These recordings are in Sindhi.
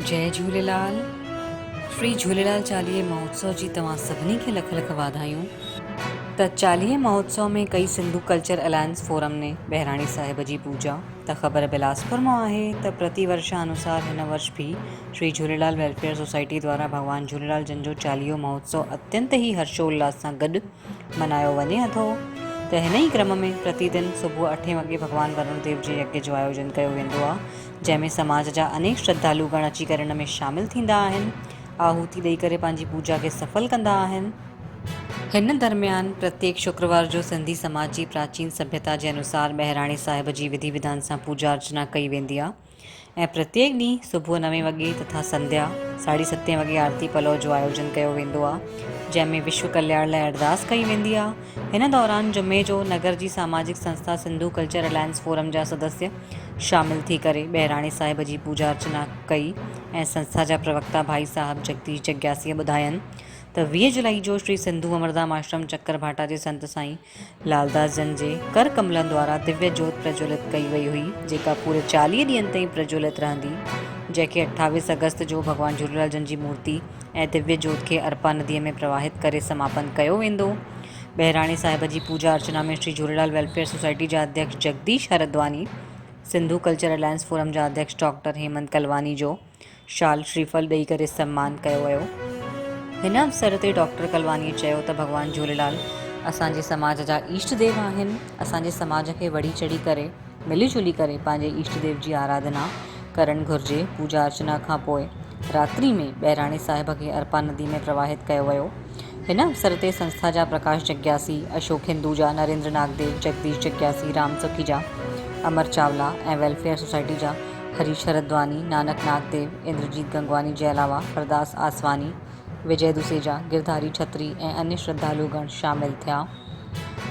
جئي جهوليلال شري جهوليلال چاليهي مهوتسو جي توهان سڀني کي لک لک واڌايون ته چاليهي مهوتسو ۾ ڪئي سنڌو ڪلچر الائنس فورم ني بهراڻي صاحب جي پوڄا ته خبر بلاسپور مان آهي ته پرتي ورشا انوسار هن ورش ڀي شري جهوليلال ويلفيئر سوسائٽي دوارا ڀڳوان جهوليلال جن جو چاليهو مهوتسو اتينت ئي هرشو اللاس سان گڏ منايو وڃي اٿو ته هن ئي ڪرم ۾ پرتي دن صبح اٺين وڳي ڀڳوان ورڻ ديو جي يگيه جو آيوجن ڪيو ويندو آ جنهن ۾ سماج جا انيڪ شرڌالو گڻ اچي ڪري ان ۾ شامل ٿيندا آهن، آهوتي ڏئي ڪري پنهنجي پوڄا کي سڦل ڪندا آهن. هن درميان پرتيڪ شڪروار جو سنڌي سماج جي پراچين سڀيتا جي انوسار بهراڻي صاحب جي وڌي وڌان سان پوڄا ارچنا ڪئي ويندي آ ۽ پرتيڪ ڏينهن صبح نوين وڳي تٿا سنڌيا ساڍي ستين وڳي آرتي پلو جو آيوجن ڪيو ويندو آ جنهن ۾ وشو ڪلياڻ لاء ارداس ڪئي ويندي آ. هن دوران جمعي جو نگر جي ساماجڪ سنسٿا سنڌو ڪلچر الائنس فورم جا سدسيه شامل ٿي ڪري بهراڻي صاحب جي پوڄا ارچنا ڪئي ۽ سنسٿا جا پروڪتا ڀائي صاحب جگديش جگياسيء ٻڌاين ته 20 جولائي جو شري سنڌو امردام آشرم چڪر ڀاٽا جي سنت سائين لالداس جن جي ڪر ڪملن دوارا دويه جوت پرجولت ڪئي وئي هئي جيڪا پوري 40 ڏينهن تائين پرجولت رهندي جنهن کي 28 آگسٽ جو ڀڳوان جهوليلال جن جي مورتي ۽ دويه جوت کي ارپا نديء ۾ پرواهت ڪري سماپن ڪيو ويندو. بهراڻي صاحب جي پوڄا ارچنا ۾ شري جهوليلال ويلفيئر سوسائٽي جا اڌيڪش Jagdish Hardwani, Sindhu culture alliance forum جا اڌيڪش ڊاڪٽر هيمنت ڪلواني جو شال شريڦل ڏئي ڪري سمان ڪيو ويو. هن اوسر تي ڊاڪٽر ڪلوانيء چيو ته ڀڳوان جهوليلال اسان جي سماج جا اشٽ ديو آهن، اسان جي سماج کي وڙهي چڙهي ڪري، ملي جلي ڪري پنهنجي اشٽ ديو جي آراڌنا ڪرڻ گهرجي. پوڄا ارچنا کان پوء راتري ۾ بهراڻي صاحب کي ارپا ندي ۾ پرواهت ڪيو ويو. هن اوسر تي سنسٿا جا پرڪاش جگياسي، اشوڪ هندوجا، نريندر ناگديو، جگديش جگياسي، رام سکيجا، امر چاولا ۽ ويلفيئر سوسائٽي جا هريش هردواني، نانڪ ناگديو، اندرجيت گنگواني جي علاوه هرداس آسواني، وجئه دوسيجا، گرڌاري ڇتري ۽ انيه شرڌالو گڻ شامل ٿيا.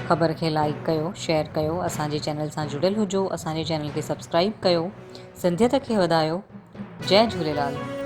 خبر کي لائيڪ ڪيو، شيئر ڪيو، اسان جي چينل سان جڙيل هجو، اسان جي چينل کي سبسڪرائيب ڪيو، سنڌيت کي وڌايو. جئه جهوليلال.